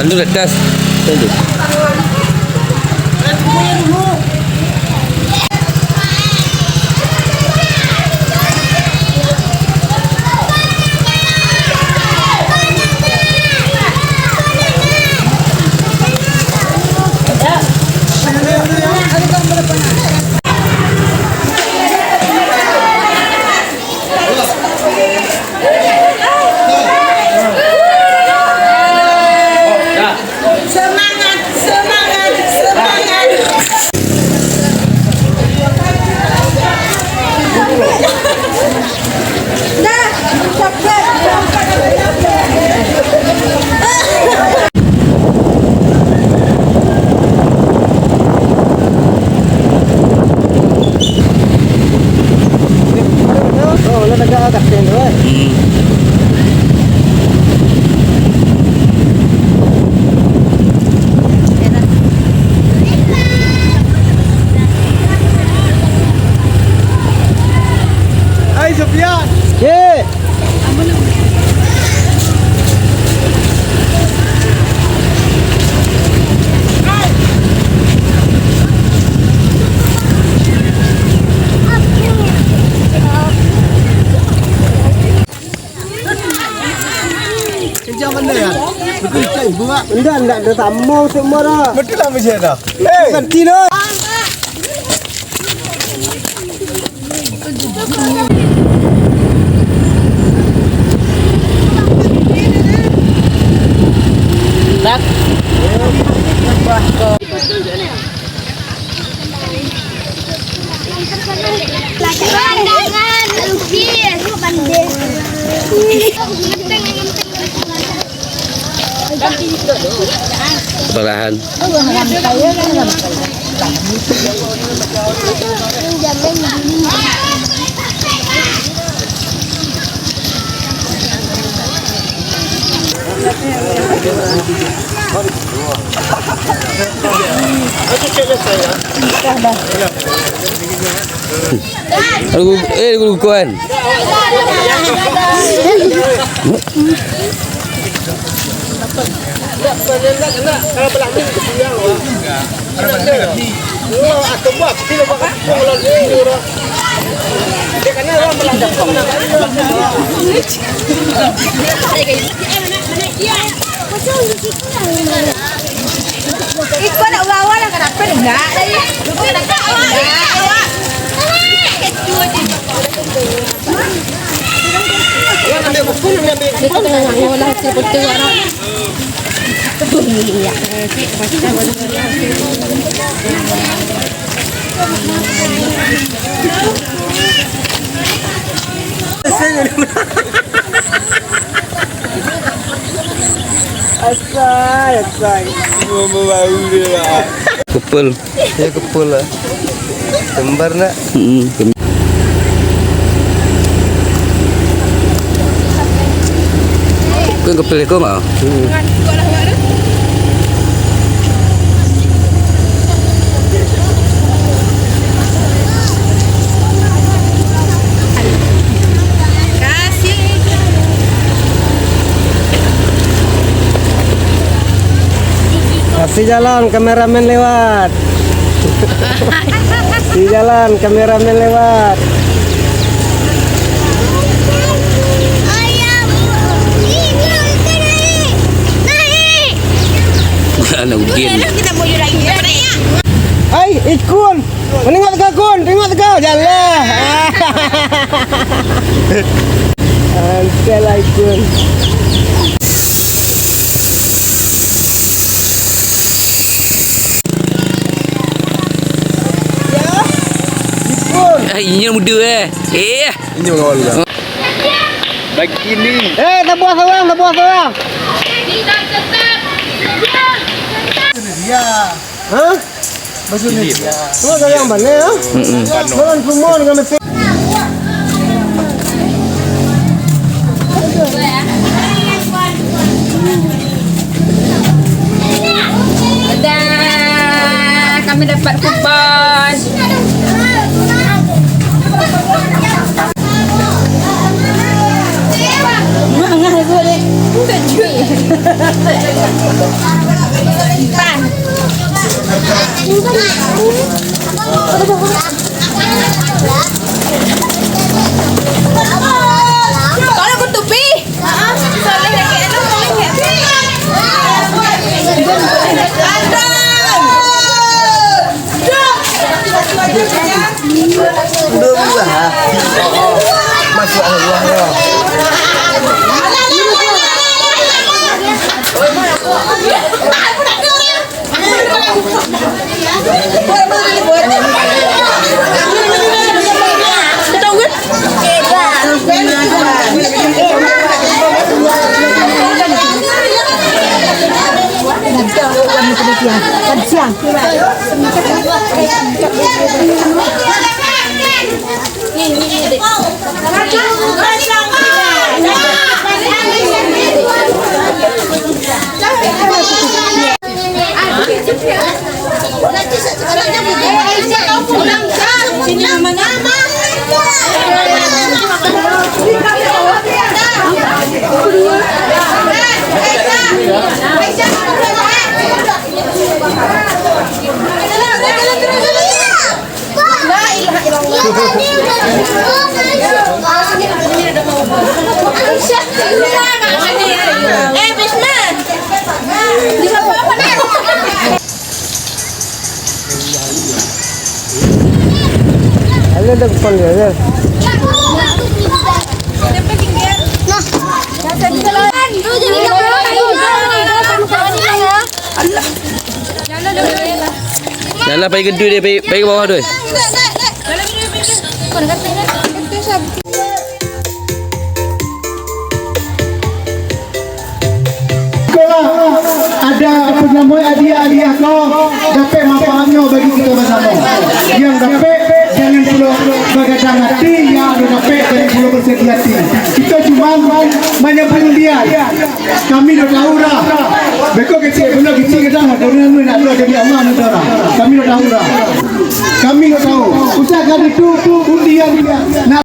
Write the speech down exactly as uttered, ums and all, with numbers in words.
Anu di atas. Semangat, semangat, semangat. Dah, capek. Oh, lah tagak lah kapten tu, eh. Hmm. Hai, Sofian. Ye. Kerja mana ya? Betul, cai, bunga. Indak, indak ada tamu semua dah. Betul lah, masih ada. Hei. Ganti dah. Balahan. Aduh, eh, aduh, kuan. Iko nak bawa lah, kenapa enggak tadi? Bukan nak enggak, awak. Iko nak bawa lah hasil foto awak. Iya. Asai, asai. Semua bau dia lah. Kepul. Ya, kepul lah. Kembar nak? Hmm. Kau kepul kau mah? Hmm. Kasih jalan, kameramen lewat. Di jalan, kameramen lewat. Anak Udin. Ai, Ikun. Maningok ka Kun, tengok ka. Jalan. Antai lah Ikun. Ah, inyo muda, eh. Eh. Inyo kawan lah. Bagini. Eh, tabuah sorang, tabuah sorang. Dia. Hah? Baso Indonesia. Tengok sorang mana, ya? Mm-mm. Jangan semua dengan mesin. Dadah, kami dapat kupon. Kalau kutupi. Masya Allah. Ada depan dia, ya. Dah lah, pai gendut dia, pai, pai ka bawah tu. Sekolah ada apa namo adiak-adiak ko dapek manfaatnyo bagi kito basamo. Yang dapek jangan pulo bagadang ati, yang ado dapek jangan pulo basakik ati. Kito cuma manyambuik undian. Kami dah tahu dah. Beko kecil, benda kecil kita dah. Kami nak tahu jadi aman kita dah. Kami dah tahu dah. Kami dah tahu. Usah kali tu undian nak